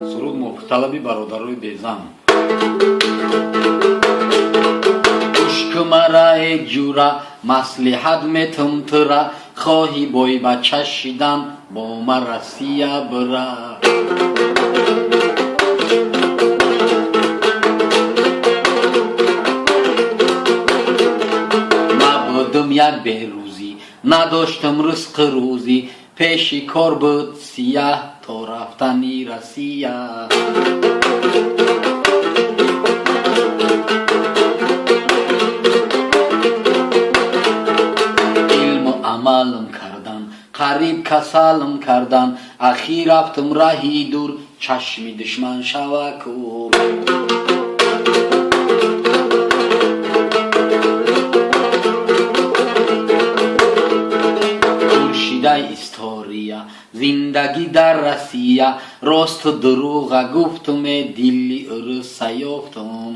Суруд муфталаби бародарои безан. Гӯш кун мара, э ҷура, маслиҳат метум тура, хоҳӣ бой бача шидан, бо ма Россия бира. Набудум як берӯзӣ, надоштам ризқи рӯзӣ, пеши кор буд сияҳ то рафтани Россия. Илму амалам кардан, қариб касалам кардан, ахир рафтам раҳи дур, чашми душман шава кур. Шидай история зиндагӣ дар Россия, росту дурӯға гуфтуме, дили ӯрӯса ёфтум.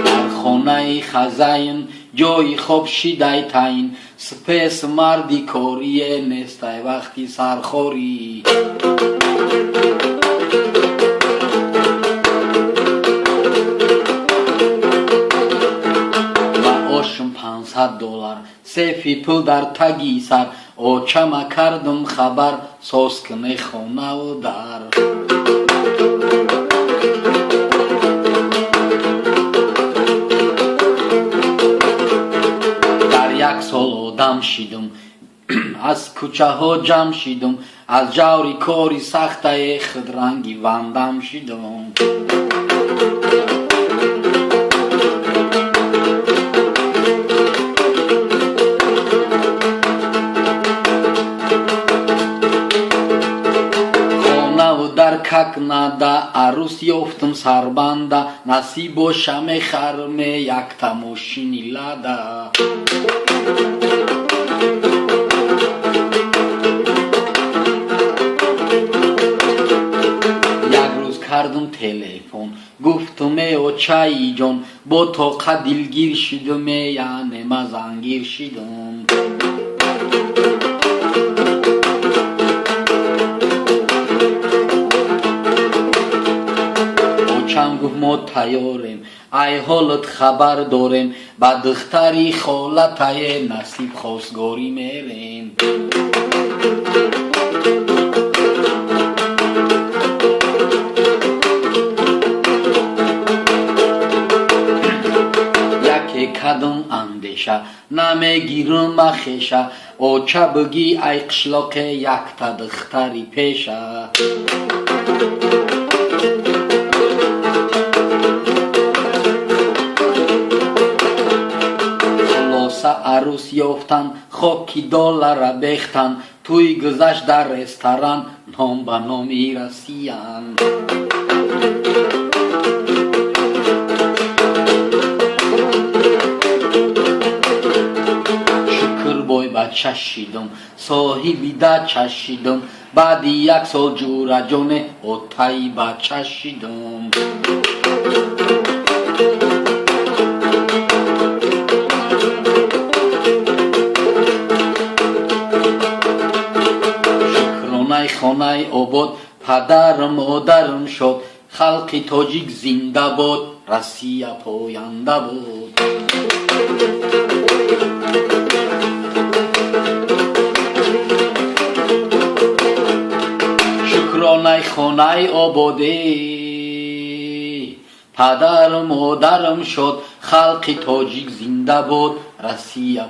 Дар хонаи хазайн ҷои хоб шидай таин, спес марди корие нестай вақти сархорӣ. Маошум $500, сефи пул дар таги сар, очама кардум хабар, соз куне хонаву дар. Дар як сол одам шидум, аз кӯчаҳо ҷамъ шидум, аз ҷаври кори сахтае худранги вандам шидум. Хонаву дар как нада, арӯс ёфтум сарбанда, насиб боша мехарме якта мошини Лада. Як рӯз кардум телефон, гуфтуме: очаи ҷон, бо тоқат дилгир шидуме, яъне ма зангир шидум. Очам гуфт: мо тайёрем, ай ҳолат хабар дорем, ба духтари холатае насиб хостгорӣ мерем. Яке кадом андеша намегирам махеша, оча бигӣ ай қишлоқе якта духтари пеша. Хулоса, арӯс ёфтан, хоки доллара бехтан, тӯй гузашт дар ресторан, ном ба номи Россиян. Шукр, бой бача шидум, соҳиби дача шидум, баъди як сол ҷураҷоне отаи бача шидум. Шукронаи хонаи обод, падару модарам шод, халқи тоҷик зинда бод, Россия поянда буд. Шукронаи хонаи ободе, падару модарам шод, халқи тоҷик зинда бод, Россия.